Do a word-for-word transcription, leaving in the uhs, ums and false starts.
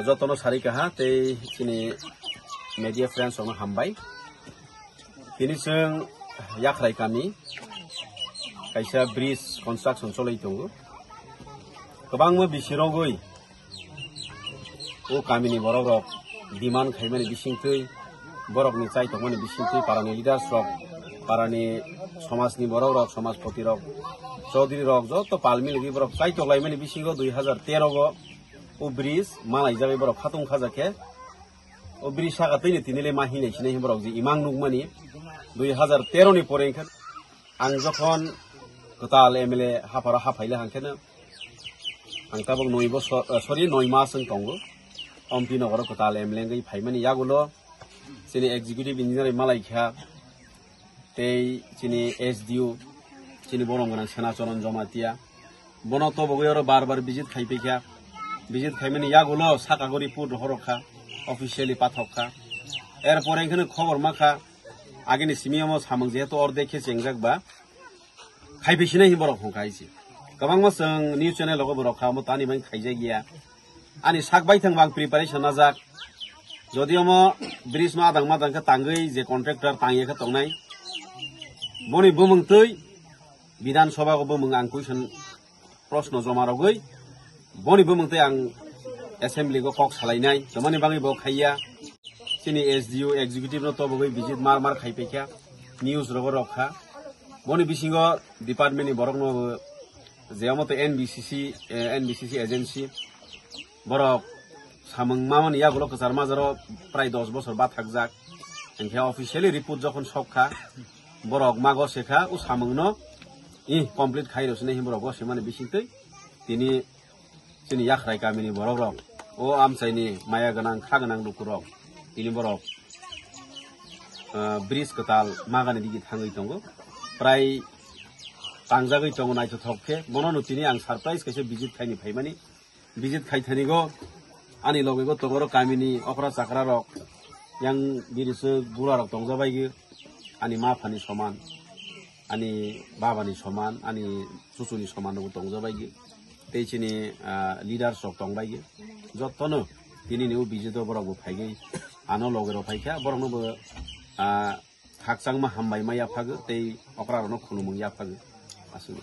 Jotono sari kaha tei chini media friends rokno hambai. Tini chwng Yakhrai kami kaisa bridge construction cholwi tongo. Kwbangma bisirogwi o kamini borok rok demand khaimani bisingtwi, borokni chai tongmani bisingtwi parani leaders rok, parani somajni borok rok, somajpoti rok, chaudhuri rok joto pal miligi borok chai toklaimani bisingo dui hazar tero o o bridge malaijagwi borok khatung khajakhe o bridge saka twini tinile ma hinai sinai borok je imang nukmani dui hazar tero ni pore wngkha. Ang jokhon kwtal M L A hapharo haphaile hangkheno ang tabuk noi bosor, eh, sorry, noi mas wng tongo. Ompi nogoro kwtal M L A wngwi phaimani yagulo chini executive engineer malaikha tei chini S D O, chini borom gwnang Sena Charan Jamatia. Bono tobogwi oro bar bar visit khai paikha. Visit khaimani yagulo sakagwi report rohorokha, officially pathokha. Erpore wngkheno khobor makha, agini simi omo samung jehetu ordek khe chengjak ba, khai paisinai hin borok hongkha hai se. Kwbangma chwng news channel rogo bo rokha, omo tani bai khaijak ya. Ani sak baithang bang preparation najak. Jodi omo bridge no adang madang khe tangwi je contractor tangya khe tongnai. Boni bumung twi Bidhan Sabha o bumung ang question proshno joma rogwi boni bumung twi ang assembly go kok salainai. Jomani bagwi bo khaiya. Chini S D O executive no tobogwi visit mar mar khai paikha. News rogo rokha. Boni bisingo department ni borok no je omo to N B C C, eh, N B C C agency borok samung mamani yagulo kwchar majaro prai dos bosor bathakjak. Hinkhe officially report jokhon sokha, borok mago sekha o samungno, ih, complete khairosini hin borok gosimani bisingtwi tini chini Yakhrai kamini borok rok, o amchaini maya gwnang kha gwnang lukurok tini borok, ah, bridge kwtal magani digi thangwi tongo. Prai tangjagwi tongo naithothok khe. Bono no tini ang surprise kaisa visit khaini phaimani. Visit khaithanigo ani logego tongoro kamini okra chakra rok, yang biriswk bura rok tongjabaigi, ani ma phani soman, ani babani soman, ani chuchuni soman rok tongjabaigi. Tei chini, ah, leaders rok tongbaigi. Jottono tini ni o visit o borok bo phaigwi ano loge rok phaikha, borokno bo, ah, khakchangma hambai ma yaphago tei okra rokno khulumung yaphago. Aswk.